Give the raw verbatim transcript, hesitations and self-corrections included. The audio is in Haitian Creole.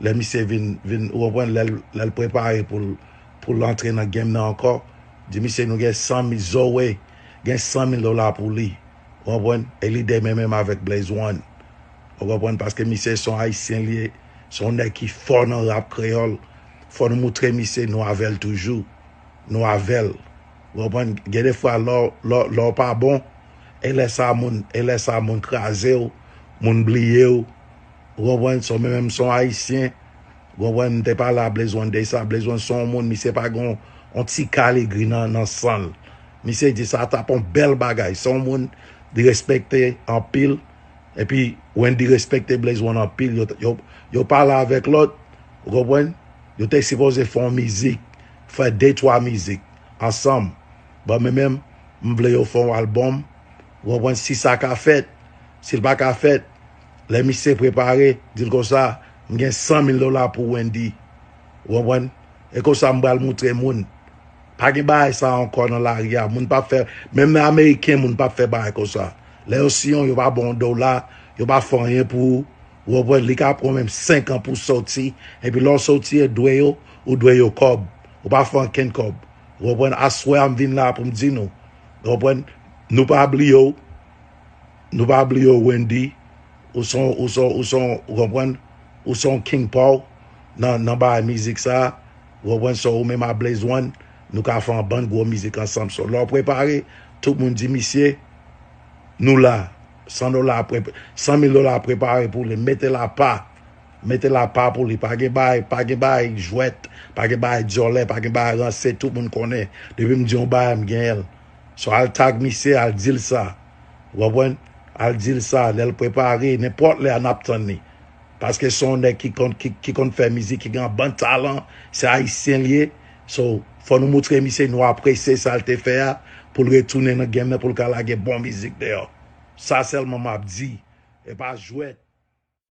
Lè misye vin, vin, ou konprann, lè l, lè l prepare pou l, pou l antre nan game nan ankò, di misye nou gen san mil, Zoe gen san mil dola pou li. Ou konprann? E li de menm menm avèk Blaze One. Ou konprann? Paske misye se yon Ayisyen li ye, se yon nèg ki fò nan rap kreyòl. Fò nou moutre misye nou avè l toujou. Nou avè l. Ou konprann? Gen de fwa lè w, lè w, lè w pa bon, e lè sa moun, e lè sa moun kraze w, moun bliye w. Ou konprann? Se w menm menm se yon Ayisyen. Ou konprann? M te pale a Blaze One de sa. Blaze One se yon moun, misye pa gen yon, yon ti kaligri nan, nan san l. Misye di sa t ap yon bèl bagay. Se yon moun li respekte anpil. Epi Wendy respekte Blaze One anpil. Yo, yo, yo pale avèk lòt. Ou konprann? Yo te sipoze fè yon mizik, fè de twa mizik ansanm. Bon, men menm, m vle yo fè yon albòm. Ou konprann? Si sa ka fèt, si l pa ka fèt, lè misye prepare, di l konsa, m gen san mil dola pou Wendy. Ou konprann? E konsa, m pral moutre moun. Pa gen bagay sa ankò nan lari a. Moun p ap fè, menm nan Ameriken, moun p ap fè bagay konsa. Lè yo siyen w, yo pa ba w yon dola, yo pa fè anyen pou ou. Ou konprann? Li ka pran menm senk an pou soti. Epi lè w soti, e dwe yo, ou dwe yo kòb. Ou pa fè ankenn kòb. Ou konprann? Aswè a, m vin la pou m di nou. Ou konprann? Nou pa bliye w. Nou pa bliye w, Wendy. Ou se yon, ou se yon, ou se yon, ou konprann? Ou se yon King Paw nan, nan bagay mizik sa. Ou konprann? So, ou menm a Blaze One, nou ka fè yon bann gwo mizik ansanm. So, lè w prepare, tout moun di misye, nou la. San dola, pre-, san mil dola prepare pou li. Mete l apa. Mete l apa pou li. Pa gen bagay, pa gen bagay jwèt, pa gen bagay dyòlè, pa gen bagay ranse, tout moun konnen. Depi m di yon bagay, m genyen l. So, al tag misye, al di l sa. Ou konprann? Al di l sa, lè l prepare, nenpòt lè a n ap tann li. Paske se yon nèg ki konn, ki, ki konn fè mizik, ki gen yon bann talan, se Ayisyen li ye. So, fò nou moutre misye nou apresye sa l te fè a, pou l retounen nan game nan, pou l ka lage bon mizik deyò. Sa sèlman m ap di. E pa jwèt.